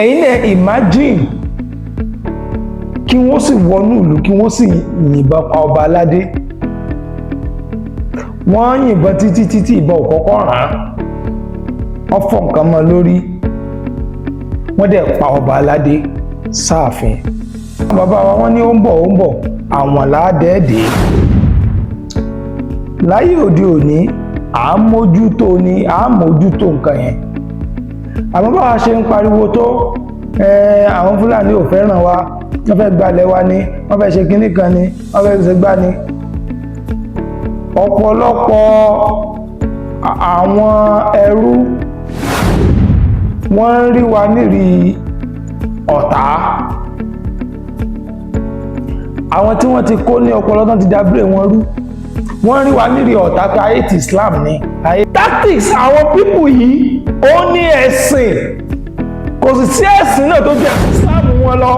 Ẹ̀yin náà imagine kí wọ́n sì wọnú ìlú, kí wọ́n sì yìnbọn pa ọba aládé. Wọ́n yìnbọn títí títí, ìbọn ò kọ́kọ́ ràn án, wọ́n fọ́ nǹkan mọ́ lórí, wọ́n dẹ̀ pa ọba aládé sáàfin. Bàbá wa, wọ́n ní ó ń bọ̀, ó ń bọ̀, àwọn làádẹ́ẹ̀dẹ́. Láyé òde òní, à ń mójútó ni, à ń mójútó nǹkan yẹn. Àmọ́ báwa ṣe ń pariwo tó, àwọn Fúlàní ò fẹ́ràn wa, wọ́n fẹ́ gbalẹ̀ wa ni, wọ́n fẹ́ ṣe kinní kan ni, wọ́n fẹ́ ṣe gbá ni. Ọ̀pọ̀lọpọ̀ àwọn ẹrú, wọ́n ń rí wa nírì ọ̀tá. Àwọn tí wọ́n ti kó ní ọpọlọ tán ti dábìrì wọn rú, wọ́n rí wa nírì ọ̀tá pé ayé ti Islam ni ayé. Tactics àwọn people yìí, ó ní ẹ̀sìn, kò sì sí ẹ̀sìn náà tó jẹ́ Islam wọn lọ.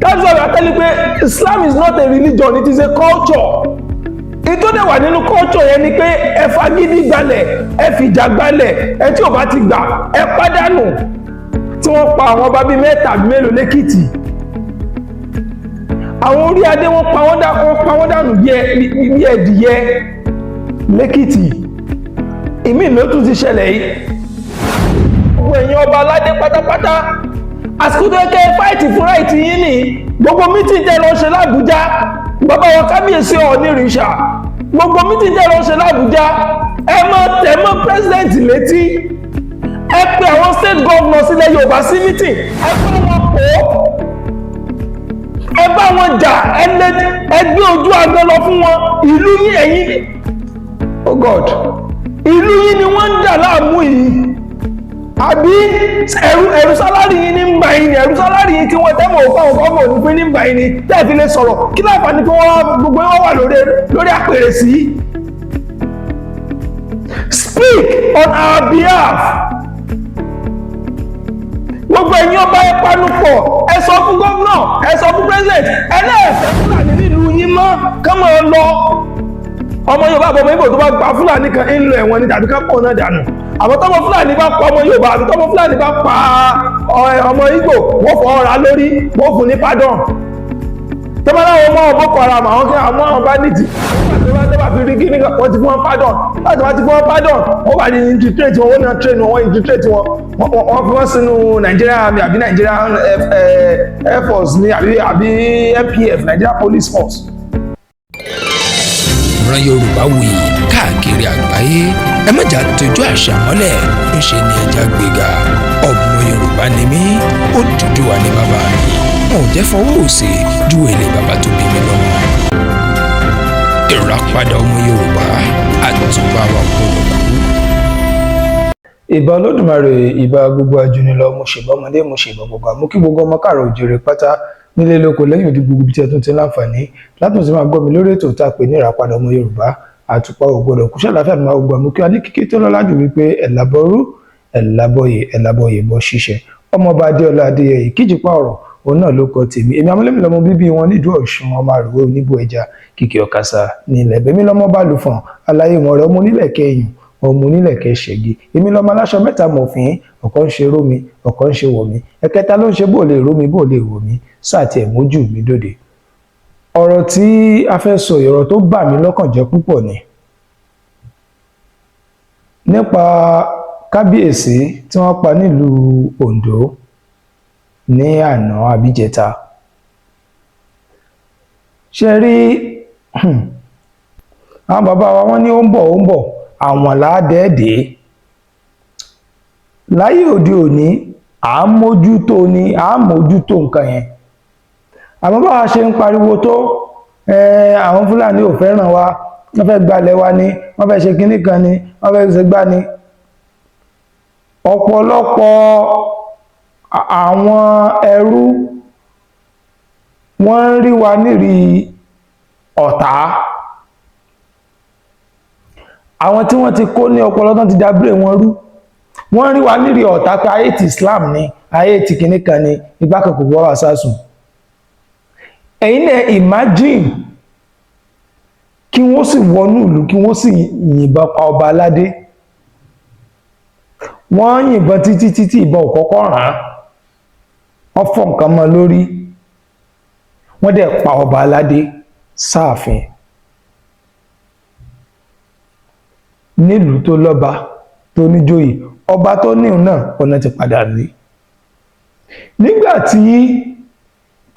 That's why we are telling pé Islam is not a religion, it is a culture. Ìtò dẹ̀ wà nínú culture yẹn ni pé ẹ fagídí gbalẹ̀, ẹ fìjà gbalẹ̀, ẹ tí ò bá ti gbà, ẹ pàdánù. Tí wọ́n pa àwọn ọba bíi mẹ́ta àbí mélòó lẹ́kìtì, àwọn orí adé, wọ́n pa wọ́n dànù bí ẹdìyẹ lẹ́kìtì. Ìmí ló tún ti ṣẹlẹ̀ yìí. Gbogbo ẹ̀yin ọba aládé pátápátá, àsìkò tó yẹ kẹ́ ẹ fight fún right yín ní gbogbo meeting tẹ́ lọ ṣe l'Ábùjá. Bàbá wa Kábíyèsí Ọ̀ọ̀nìrìṣà, gbogbo meeting tẹ́ lọ ṣe l'Ábùjá, ẹ mọ tẹ̀ mọ́ president létí. Ẹ pe àwọn state governors ilẹ̀ Yorùbá sí meeting, ẹ bá wọn pò ó, ẹ bá wọn jà, ẹ gbé ojú agan lọ fún wọn. Ìlú yín, ẹ̀yin, oh God, ìlú yín ni wọ́n ń dà láàmú yìí, àbí ẹ̀rù salary yín ní ń bà yín ni? Ẹ̀rù salary yín tí wọ́n tẹ́mọ̀ òkú àwọn gọ́ọ̀mù òní pín ní ń bà yín ni tẹ́ẹ̀ fi lè sọ̀rọ̀? Kí láǹfààní kí wọ́n gbogbo wọn wà lórí àpèrè sí? Speak on our behalf. Gbogbo ẹ̀yin ọba, ẹ panupọ̀, ẹ sọ fún gómìnà, ẹ sọ fún president, ẹ lẹ́ẹ̀fẹ́ Fúlàní nílùú yín mọ́, kán máa lọ. Ọmọ Yorùbá àbọ̀mọ Ìgbò tó bá gba Fúlàní kan, ń lọ ẹ̀wọ̀n ni tàbí ká pọ̀ náà dànù. Àmọ́ tọ́mọ Fúlàní bá pa ọmọ Yorùbá àbí tọ́mọ Fúlàní bá pa ọmọ Ìgbò, wọ́n fọ́ ọ̀rá lórí, wọ́n fún ní pardon. Tọ́mọ láwọn ọmọ Boko Haram, àwọn kí àwọn bandit tó bá fi rí kíní kan, wọ́n ti fún wọn pardon. Láti wọ́n ti fún wọn pardon, wọ́n wà ní infiltrate wọn, wọ́n náà train wọn, wọ́n infiltrate wọn, wọ́n fi wọ́n sínú Nigeria Army àbí Nigeria Air Force ní àbí NPF, Nigeria Police Force. Ìran Yorùbá wuyì káàkiri àgbáyé, ẹ má jà tójú àṣà mọ́lẹ̀, ńṣe ni ẹja gbéga. Ọmọ Yorùbá ni mí, Odùduwà ni bàbá mi. Wọn ò jẹ́ fọwọ́ òsì ju èlé bàbá tó bí mi lọ́mọ. Ìràpadà ọmọ Yorùbá, àtùpà wa gbọ́dọ̀ kú. Ìbà Olódùmarè, ìbà gbogbo ajúnilọ, mo ṣèbà ọmọdé, mo ṣèbà gbogbo àmú kí gbogbo ọmọ káàrọ̀ òjìrè pátá nílé lóko lẹ́yìn odi, gbogbo ibi tí ẹ tún ti láǹfààní látún sí máa gbọ́ mi lórí ètò tá a pè ní Ìràpadà ọmọ Yorùbá, àtùpà ò gbọdọ̀ kú. Ṣàlàáfíà ní máa gbogbo àmú kí wọ́n ní kíkí tó lọ́lá jù wípé ẹ̀làbọ̀rú, ẹ̀làbọ̀yè, ẹ̀làbọ̀yè bọ́ ṣíṣẹ. Ọmọọba Adéọlá Adéyẹyè kíjìpá ọ̀rọ̀, òun náà ló kọ tèmi. Èmi amúlẹ́mí lọmọ bíbí wọn nídùú Ọ̀ṣun, ọmọ àròwé oníbò ẹja kìkì ọ̀kasà ní ilẹ̀ bẹ́mi lọ́mọ bá lùfọ̀n aláyé wọn rẹ, ọmọ onílẹ̀ kẹyìn, ọmọ onílẹ̀kẹ̀ ṣẹ̀gi. Èmi lọ́mọ aláṣọ mẹ́ta mọ̀fín, ọ̀kan ń ṣe rómi, ọ̀kan ń ṣe wọ̀mí, ẹ̀kẹta ló ń ṣe bó lè rómi, bó lè wọ̀mí sáà tiẹ̀ mójú mi dòde. Ọ̀rọ̀ tí a fẹ́ sọ, ọ̀rọ̀ tó bà mí lọ́kàn jẹ́ púpọ̀ ni, nípa kábíyèsí tí wọ́n pa nílùú Ondo ní àná àbíjẹta. Ṣe rí àwọn bàbá wa, wọ́n ní ó ń bọ̀, ó ń bọ̀, àwọn làádẹ́ẹ̀dẹ́. Láyé òde òní, à ń mójútó ni, à ń mójútó nǹkan yẹn. Àmọ́ báwa ṣe ń pariwo tó, àwọn Fúlàní ò fẹ́ràn wa, wọ́n fẹ́ gbalẹ̀ wa ni, wọ́n fẹ́ ṣe kinní kan ni, wọ́n fẹ́ ṣe gbá ni. Ọ̀pọ̀lọpọ̀ àwọn ẹrú, wọ́n ń rí wa nírì ọ̀tá. Àwọn tí wọ́n ti kó ní ọpọlọ tán ti dábìrì wọn rú, wọ́n rí wa nírì ọ̀tá pé ayé ti Islam ni, ayé ti kinní kan ni, igbá kan kò gbọ́ wà sásùn. Ẹ̀yin náà imagine kí wọ́n sì wọnú ìlú, kí wọ́n sì yìnbọn pa ọba aládé. Wọ́n yìnbọn títí títí, ìbọn ò kọ́kọ́ ràn án. Wọ́n fọ́ nǹkan mọ́ lórí, wọ́n dẹ̀ pa ọba aládé sáàfin nílùú tó lọ́ba tó níjòyè. Ọba tó níhun náà, ọ̀nà ti padà rí nígbà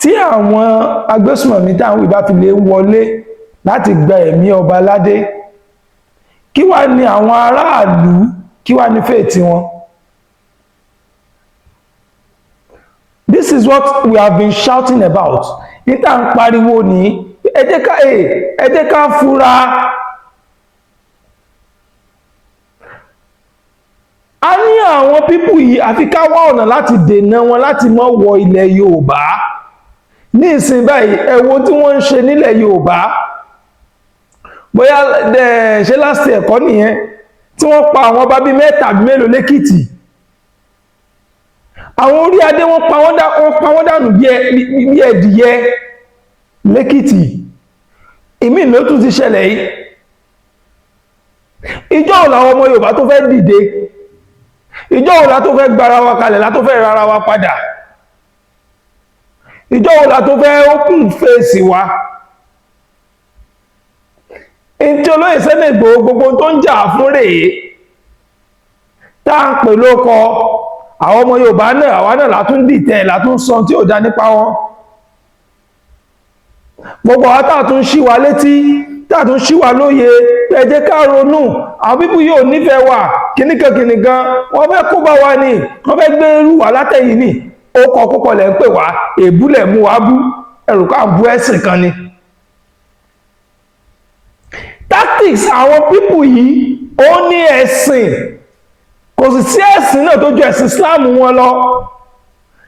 tí àwọn agbésùmọ̀mí táwọn ìbá fi lè wọlé láti gba ẹ̀mí ọba aládé. Kí wá ní àwọn aráàlú? Kí wá ní fate wọn? This is what we have been shouting about. Níta ń pariwo ní, ẹ jẹ́ ká fura. A ní àwọn people yìí, àfi ká wá ọ̀nà láti dènà wọn láti má wọ ilẹ̀ Yorùbá. Ní ìsìn báyìí, ẹ wo tí wọ́n ń ṣe nílẹ̀ Yorùbá. Bóyá ṣe last year kọ́ nìyẹn tí wọ́n pa àwọn ọba bíi mẹ́ta àbí mélòó lẹ́kìtì? Àwọn orí adé, wọ́n pa wọ́n dànù bí ẹdìyẹ lẹ́kìtì. Ìmí ló tún ti ṣẹlẹ̀ yìí. Ìjọ́ òun làwọn ọmọ Yorùbá tó fẹ́ dìde? Ìjọ́ òun la tó fẹ́ gbára wa kalẹ̀, la tó fẹ́ rárá wa padà? Ìjọ́ òun la tó fẹ́ open face wa? Ntí olóyè Sunday Igboho, gbogbo tó ń jà fún rèé tá à ń pè lóko. Àwọn ọmọ Yorùbá náà, àwa náà látún dìtẹ̀, látún sọ tí ò dá nípa wọn. Gbogbo àwọn tá a tún ṣí wa létí, tá a tún ṣí wa lóye pé ẹ jẹ́ ká ronú, àwọn people yóò nífẹ̀ẹ́ wa, kìnnìkan kìnnìkan, wọ́n fẹ́ kó bá wa ní, wọ́n fẹ́ gbé irú wa látẹ̀yìn ní. Ó kọ kókọ lẹ̀ ń pè wá, èbú lẹ̀ mú wa bú, ẹrù ká bú ẹ̀sìn kan ni. Tactics àwọn people yìí, ó ní ẹ̀sìn. Kò sì sí ẹ̀sìn náà tó ju ẹ̀sìn Islam wọn lọ.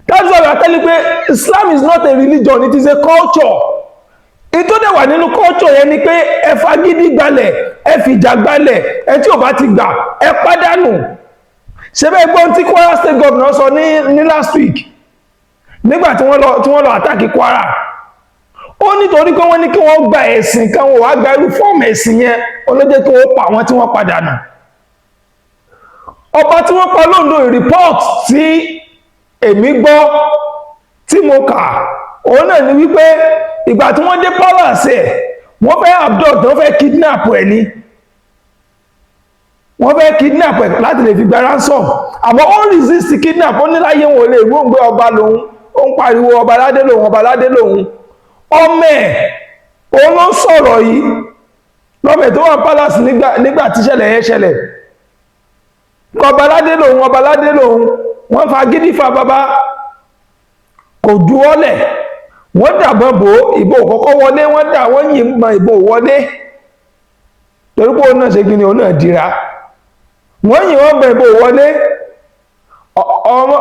That's why we are telling pé Islam is not a religion, it is a culture. Ìtò dẹ̀ wà nínú culture yẹn ni pé ẹ fagídí gbalẹ̀, ẹ fìjà gbalẹ̀, ẹ tí ò bá ti gbà, ẹ pàdánù. Ṣe bẹ́ẹ̀ gbọ́n tí Kwara State Governor sọ ní last week nígbà tí wọ́n lọ attack Kwara? Ó nítorí pé wọ́n ní kí wọ́n gba ẹ̀sìn kan, wọ́n wá gba irú form ẹ̀sìn yẹn, olójẹ́ kí wọ́n pa àwọn tí wọ́n padà nù. Ọba tí wọ́n pa lóńdó, report tí èmi gbọ́, tí mo kà, òun náà ni wípé ìgbà tí wọ́n dé palace ẹ̀, wọ́n fẹ́ abduct, wọ́n fẹ́ kidnap ẹ̀ ni. Wọ́n fẹ́ kidnap ẹ̀ láti lè fi gba ransom, àmọ́ ó resist kidnap. Ó ní láyé, wọn ò lè gbóngbé ọba lòun. Ó ń pariwo ọba aládé lòun, ọba aládé lòun. Ọmọ ẹ̀, òun ló sọ̀rọ̀ yìí, lọ́mọ tó wà palace nígbà tí ṣẹlẹ̀ yẹn ṣẹlẹ̀. Ọba aládé lòun, ọba aládé lòun. Wọ́n fa gidi fa bàbá, kò juwọ́lẹ̀. Wọ́n dàbọn bò ó, ìbò kọ́kọ́ wọlé. Wọ́n dà, wọ́n yìnbọn, ìbò wọlé, torí pé òun náà ṣe kí ni, òun náà dira. Wọ́n yìn wọ́n bẹ̀, ìbò wọlé.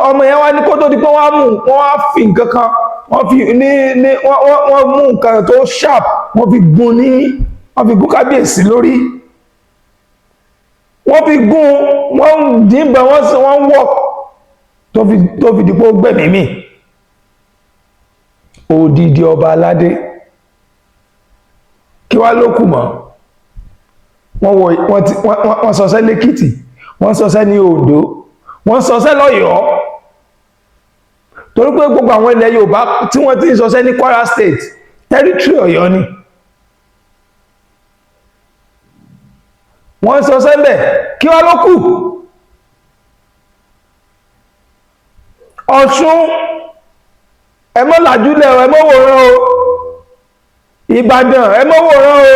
Ọmọ yẹn wá ní kó tó di pé wọ́n á mú, wọ́n á fi nǹkan kan, wọ́n fi ní wọ́n mú nǹkan tó sharp, wọ́n fi gún ní, wọ́n fi gún kábíyèsí lórí. Wọ́n fi gún, wọ́n dìbọn, wọ́n sì wọ́n wọ̀ tó fi dìpọ̀ gbẹ̀mí mì. Odidi ọba aládé, kí wá ló kù mọ́? Wọ́n wọ wọ́n ti wọ́n sọsẹ́ lẹ́kìtì, wọ́n sọsẹ́ ní Oǹdó, wọ́n sọsẹ́ lọ́yọ̀ọ́, torí pé gbogbo àwọn ilẹ̀ Yorùbá tí wọ́n ti ń sọsẹ́ ní Kwara State, territory Ọ̀yọ́ ni wọ́n sọsẹ́ bẹ̀. Kí wá ló kù? Ọ̀ṣun, ẹ mọ́ làjúlẹ̀, ẹ mọ́ wòran o. Ìbàdàn, ẹ mọ́ wòran o.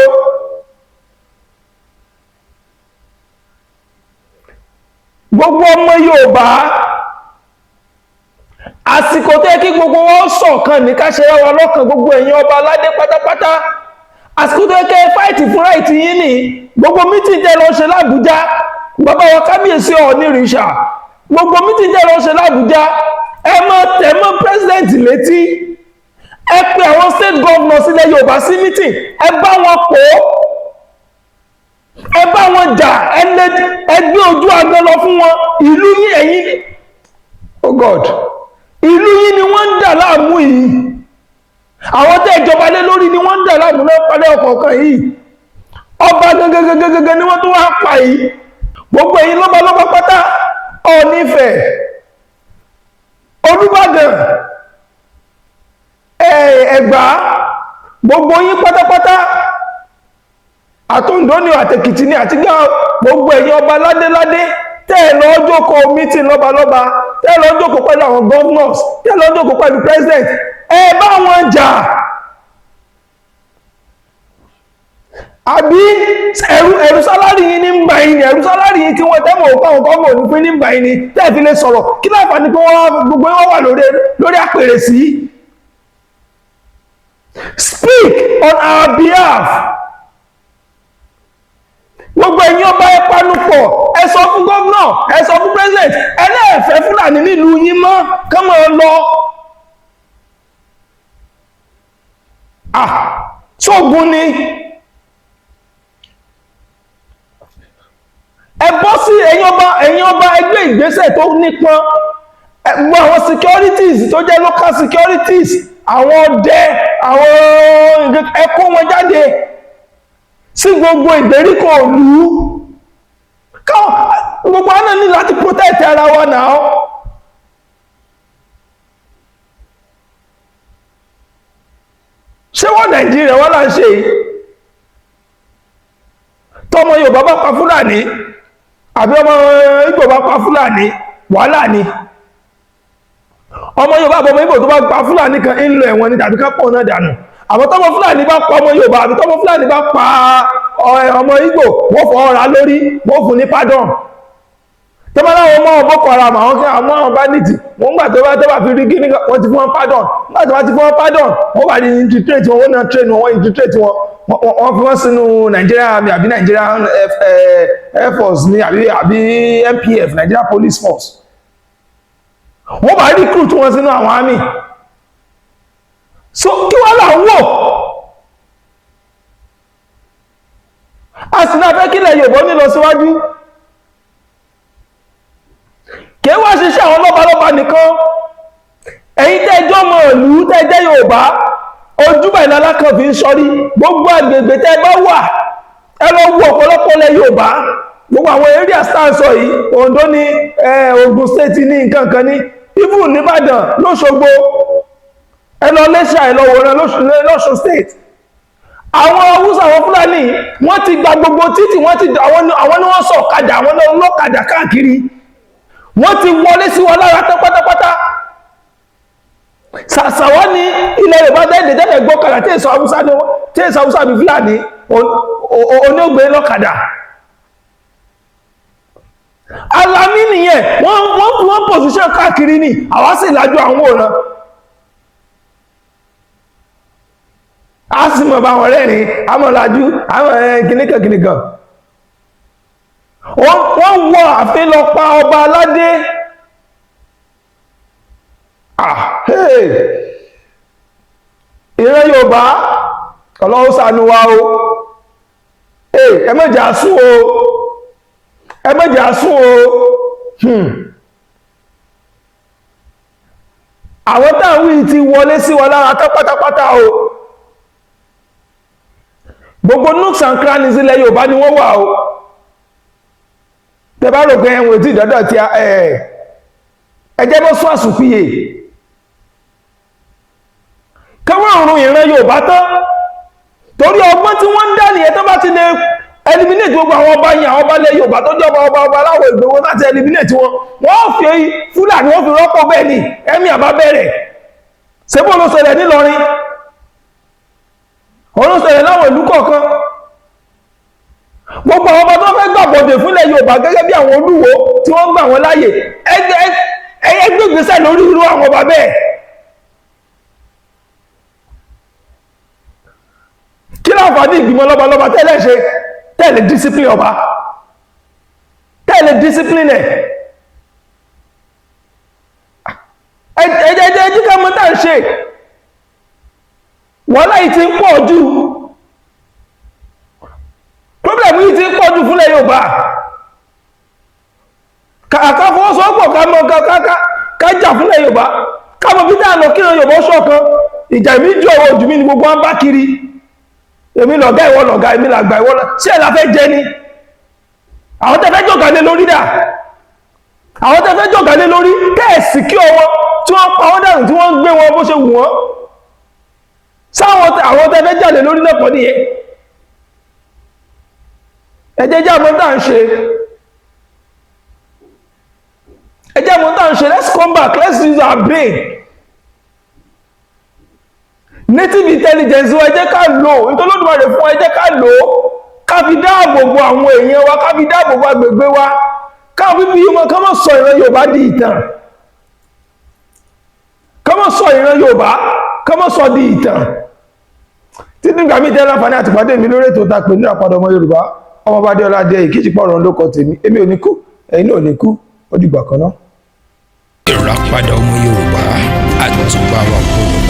Gbogbo ọmọ Yorùbá, àsìkò tó yẹ kí gbogbo wọn ṣọ̀kan ní ká ṣe wa lọ́kàn. Gbogbo ẹ̀yin ọba aládé pátápátá, àsìkò tó yẹ kẹ́ fight fún right yín ní. Gbogbo meeting tẹ́ lọ ṣe l'Àbújá, bàbá wa kábíyèsí Ọ̀ọ̀nìrìṣà, gbogbo meeting tẹ́ lọ ṣe l'Àbújá, ẹ mọ́ tẹ̀ mọ́ president létí. Ẹ pe àwọn state governors ilẹ̀ Yorùbá sí meeting, ẹ bá wọn pò ó, ẹ bá wọn jà, ẹ gbé ojú agan lọ fún wọn. Ìlú yín, ẹ̀yin, oh God, ìlú yín ni wọ́n ń dà láàmú yìí. Àwọn tẹ́ ìjọba lé lórí ni wọ́n ń dà láàmú náà padà ọ̀kọ̀ọ̀kan yìí. Ọba gangan ni wọ́n tó wá pa yìí. Gbogbo ẹ̀yin lọ́balọ́ba pátá, Ọọ̀nifẹ̀, Olúbàdàn, Ẹ̀gbá, gbogbo yín pátápátá, àtòǹdó ni, àtèkìtì ni, àti gbá gbogbo ẹ̀yin ọba ládéládé tẹ́ ẹ lọ jókòó meeting lọ́balọ́ba, tẹ́ ẹ lọ jókòó pẹ̀lú àwọn governors, tẹ́ ẹ lọ jókòó pẹ̀lú president, ẹ bá wọn jà. Àbí ẹ̀rù salary yín ní ń bà yín ni? Ẹ̀rù salary yín tí wọ́n tẹ́mọ̀ òkú àwọn gọ́ọ̀mọ̀ ní pín ní ń bà yín ni tẹ́ ẹ fi lè sọ̀rọ̀? Kí láǹfààní pé wọ́n gbogbo wọn wà lórí àpèrè sí? Speak on our behalf. Gbogbo ẹ̀yin ọba, ẹ panupọ̀, ẹ sọ fún gómìnà, ẹ sọ fún president, ẹ lẹ́ẹ̀fẹ́ Fúlàní nílùú yín mọ́, kán máa lọ. Ah, sógun ni. Ẹ bọ́ sí ẹ̀yin ọba, ẹgbẹ́ ìgbésẹ̀ tó nípọn. Gbogbo àwọn securities tó jẹ́ local securities, àwọn ọdẹ, àwọn ẹ kó wọn jáde sí gbogbo ìgbèríko ìlú. Káwọn gbogbo àná ní láti protect ara wa náà. Ṣé wọ́n Nàìjíríà wọ́n là ń ṣe yìí? Tọmọ Yorùbá bá pa Fúlàní àbí ọmọ Ìgbò bá pa Fúlàní, wàhálà ni. Ọmọ Yorùbá àbọ̀mọ Ìgbò tó bá pa Fúlàní kan ń lọ ẹ̀wọ̀n ni tàbí ká pọ̀ náà dànù. Àmọ́ tọmọ Fúlàní bá pa ọmọ Yorùbá àbí tọmọ Fúlàní bá pa ọmọ Ìgbò, wọ́n fọ ọ̀rá lórí, wọ́n fún ní pardon. Tọ́ba láwọn ọmọ Boko Haram, àwọn kí àwọn àwọn bandits, wọ́n gbà tó bá fi rí kíní, wọ́n ti fún wọn pardon. Nígbà tó bá ti fún wọn pardon, wọ́n bá ní infiltrate wọn, wọ́n náà train wọn, wọ́n infiltrate wọn, wọ́n fi wọ́n sínú Nigeria Army àbí Nigeria Air Force ní àbí NPF, Nigeria Police Force. Wọ́n bá recruit wọn sínú àwọn army. So kí wọ́n là ń wò? A sì náà fẹ́ kílẹ̀ Yorùbá ní lọ síwájú. Kí wá ṣiṣẹ́ àwọn lọ́balọ́ba nìkan. Ẹ̀yin tẹ́ jọ́ mọ̀ ìlú, tẹ́ jẹ́ Yorùbá, ojúbà ìlàlá kan fi ń sọrí. Gbogbo àgbègbè tẹ́ bá wà, ẹ lọ wo ọ̀pọ̀lọpọ̀ lẹ Yorùbá, gbogbo àwọn area star sọ yìí, Ondo ní, Ogun State ní, nǹkan kan ní, even nìbàdàn, lọ́ṣogbo, ẹ lọ Iléṣà, ẹ lọ wòran lọ́ṣun State. Àwọn Haúsá, àwọn Fúlàní, wọ́n ti gba gbogbo títì, wọ́n ti àwọn ni wọ́n sọ ọ̀kadà, àwọn ọlọ́kadà káàkiri, wọ́n ti wọlé sí wa lára tán pátápátá. Sàṣàwọ́ ní ilẹ̀ Yorùbá dẹ́ẹ̀dẹ̀ tẹ́fẹ̀ gbọ́kadà tí èso Haúsá ní, tí èso Haúsá bí Fúlàní onígbé lọ́kadà. Alamí nìyẹn. Wọ́n pòsíṣẹ́ káàkiri ní, àwa sì lájú àwọn òran, a sì mọ̀ bá wọn rẹ́rìn, àmọ̀lájú àwọn kìnnìkan kìnnìkan. Wọ́n wọ ààfin lọ pa ọba aládé. Ah, hey. Ìran Yorùbá, Ọlọ́run ṣàánú wa o. Ẹ má jẹ́ á sùn o, ẹ má jẹ́ á sùn o. Àwọn táwọn yìí ti wọlé sí wa lára tán pátápátá o. Gbogbo nooks and crannies ilẹ̀ Yorùbá ni wọ́n wà o. Tẹ bá rò pé ẹ̀wọ̀n tí ìdọ́dọ̀ tí ẹ jẹ́ bọ́ sún àsùnpìyè káwọn àrùn ìran Yorùbá tán, torí ọgbọ́n tí wọ́n ń dá nìyẹn. Tó bá ti lè eliminate gbogbo àwọn ọba yẹn, àwọn ọba ilẹ̀ Yorùbá tó jẹ́ ọba ọba ọba aláwọ̀ ìgbòho, láti eliminate wọn, wọ́n fi Fúlàní, wọ́n fi rọ́pò. Bẹ́ẹ̀ ni ẹ̀mí àbá bẹ̀rẹ̀. Ṣébó ló ṣẹlẹ̀ nílọrin, òun ló ṣẹlẹ̀ láwọn ìlú kọ̀ọ̀kan. Gbogbo àwọn ọba tó fẹ́ gbàbọ̀dè fúnlẹ̀ Yorùbá gẹ́gẹ́ bí àwọn olúwo tí wọ́n gbà wọ́n láàyè, ẹgbẹ́ ìgbésẹ̀ lórí irú àwọn ọba bẹ́ẹ̀. Kí láǹfààní ìgbìmọ̀ lọ́balọ́ba tẹ́lẹ̀ ṣe tẹ́lẹ̀ discipline ọba, tẹ́lẹ̀ discipline ẹ̀? Ẹ̀ẹ́dẹ́gbẹ́ ká mọ́ tá ń ṣe. Wàhálà yìí ti ń pọ̀ jù, problem yìí ti ń pọ̀ jù fúnlẹ̀ Yorùbá. Kàkà fọwọ́sowọ́pọ̀, ká mọ́ ká jà fúnlẹ̀ Yorùbá, ká mọ̀ bí dáa lọ kí Yorùbá ṣọ̀kan. Ìjà ìmí jù ọwọ́ ojú mi ni gbogbo wọn bá kiri. Èmi lọ̀gá, ìwọ lọ̀gá, èmi làgbà, ìwọ lọ. Ṣé ẹ̀ la fẹ́ jẹ ni? Àwọn tẹ́ fẹ́ jọ̀gá lé lórí dà? Àwọn tẹ́ fẹ́ jọ̀gá lé lórí kẹ́ẹ̀sì kí ọwọ́ tí wọ́n pa wọ́n dànù, tí wọ́n ń gbé wọn bó ṣe wù wọ́n. Sáwọn àwọn tẹ́ fẹ́ jáde lórí náà pọ̀ nìyẹn. Ẹ jẹ́ jẹ́ àmọ́ tá à ń ṣe, ẹ jẹ́ àmọ́ tá à ń ṣe. Let's come back, let's use our brain, native intelligence wa. Ẹ jẹ́ ká lò nítorí Olódùmarè fún wa. Ẹ jẹ́ ká lò ó, ká fi dáàbò bo àwọn èèyàn wa, ká fi dáàbò bo agbègbè wa, káwọn bíbí wọn ká má sọ ìran Yorùbá di ìtàn, ká má sọ ìran Yorùbá, ká má sọ di ìtàn. Títí nígbà míì tẹ́lẹ̀ láǹfààní àtìpàdé mi lórí ètò tá a pè ní Àpàdé Ọmọ Yorùbá, ọmọ bá dé ọlá dé ìkejì pọ̀ ọ̀rọ̀ ló kọ tèmi. Èmi ò ní kú, ẹ̀yin náà ò ní kú. Ó dìgbà kan náà. Ìràpadà Ọmọ Yorùbá, àtùpà wa gbọdọ̀.